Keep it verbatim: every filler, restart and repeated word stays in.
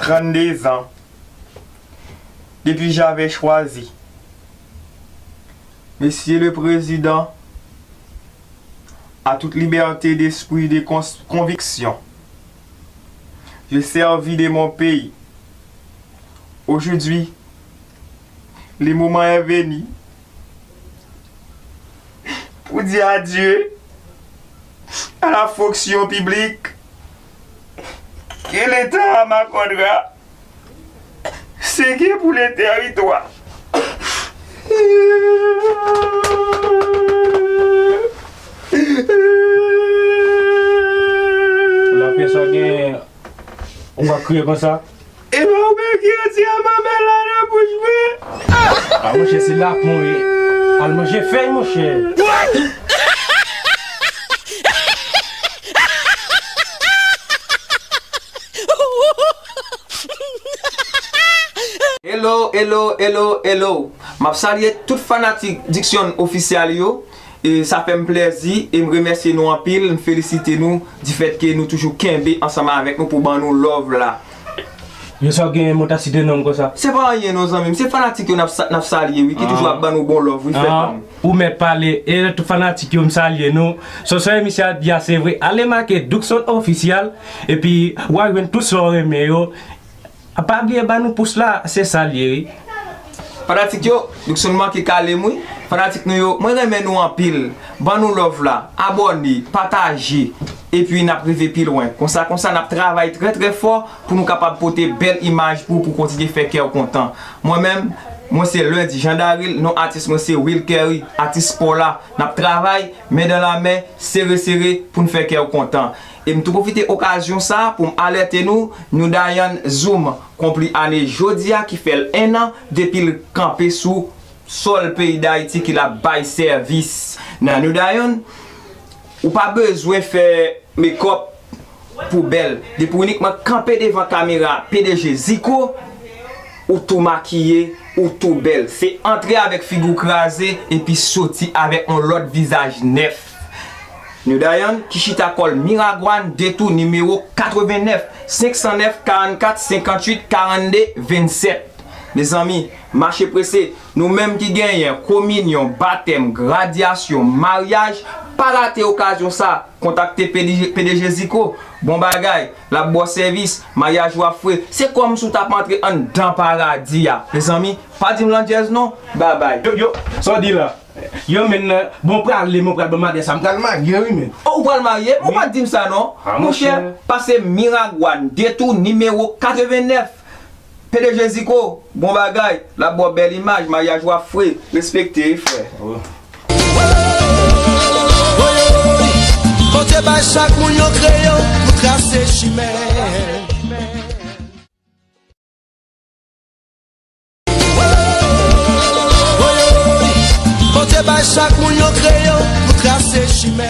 Trente-deux ans depuis j'avais choisi, Monsieur le Président, à toute liberté d'esprit, de cons- conviction, je servis de mon pays. Aujourd'hui, le moment est venu pour dire adieu à la fonction publique que l'État m'accordera, ce qui est pour le territoire. La pyès ou gen, ou ka kriye konsa? E pa ou menm ki retire manmèl la nan bouch mwen? A, monchè, se lapon, wi. Al manje fèy, monchè. Hello, hello, hello, hello. M ap salye tout fanatik Dickson Official yo. E sa fè m plèzi e m remèsye nou anpil, m felisite nou difèt ke nou toujou kenbe ansanm avèk nou pou ban nou love la. Yo sa w genyen, mwen ta site non m konsa. Se pa anyen non, zanmi m, se fanatik yo n ap sa- n ap salye, wi, ki toujou ap ban nou bon love, wi, frè pa m. Ou mèt pale, e tout fanatik yo, m salye nou. Sòsò emisyon ap di a, se vre. Ale make Duckson Official, epi w a jwenn tout sa w renmen yo. A, pa bliye ban nou pous la, se sa l ye, wi. Fanatik yo, Duckson manke kale m, wi. Fanatik nou yo, mwen renmen nou anpil. Ban nou love la, abòne, pataje, epi n ap rive pi lwen. Konsa, konsa, n ap travay trè, trè fò pou nou kapab pote bèl imaj pou, pou kontinye fè kè w kontan. Mwen menm, mwen se Lundi Jean Daril, non atis mwen se Will Kerry, atis pa w la. N ap travay, men dan la men, sere, sere, pou n fè kè w kontan. E m tou pwofite okazyon sa a pou m alète nou, New Dion Zoom konpli ane jodi a ki fè l en an depi l kanpe sou sòl peyi Dayiti ki l ap bay sèvis. Nan New Dion, ou pa bezwen fè mekòp pou bèl. Depi w inikman kanpe devan kamera P D G Zico, ou tou makiye, ou tou bèl. Se antre avèk figi w kraze epi soti avèk yon lòt vizaj nèf. New Dion ki chita kò l Miragwàn, Detou, nimewo katrevennèf, senk san nèf, karannkat, senkannwit, karannde, vennsèt. Mezanmi, mache prese, nou menm ki genyen kominyon, batèm, gradyasyon, maryaj, pa rate okazyon sa. Kontakte P D G, P D G Zico, bon bagay, l ap ba w sèvis, maryaj ou ap fre. Se kòmsi w t ap antre anndan paradi a. Mezanmi, pa di m landjèz non, babay. Yo, yo, sa w di la? Yo, men, bon, prale, men pral ban madanm sa, m pral marye, wi, men. Oh, ou pral marye? Ou pa t di m sa, non. Monchè, pase Miragwàn, Detou, nimewo katrevennèf. P D G Zico, bon bagay, l ap ba w bèl imaj, maryaj ou ap fre, respekte, wi, frè. Bondye bay chak moun yon kreyon pou trase chimen. Bondye bay chak moun yon kreyon pou trase chimen.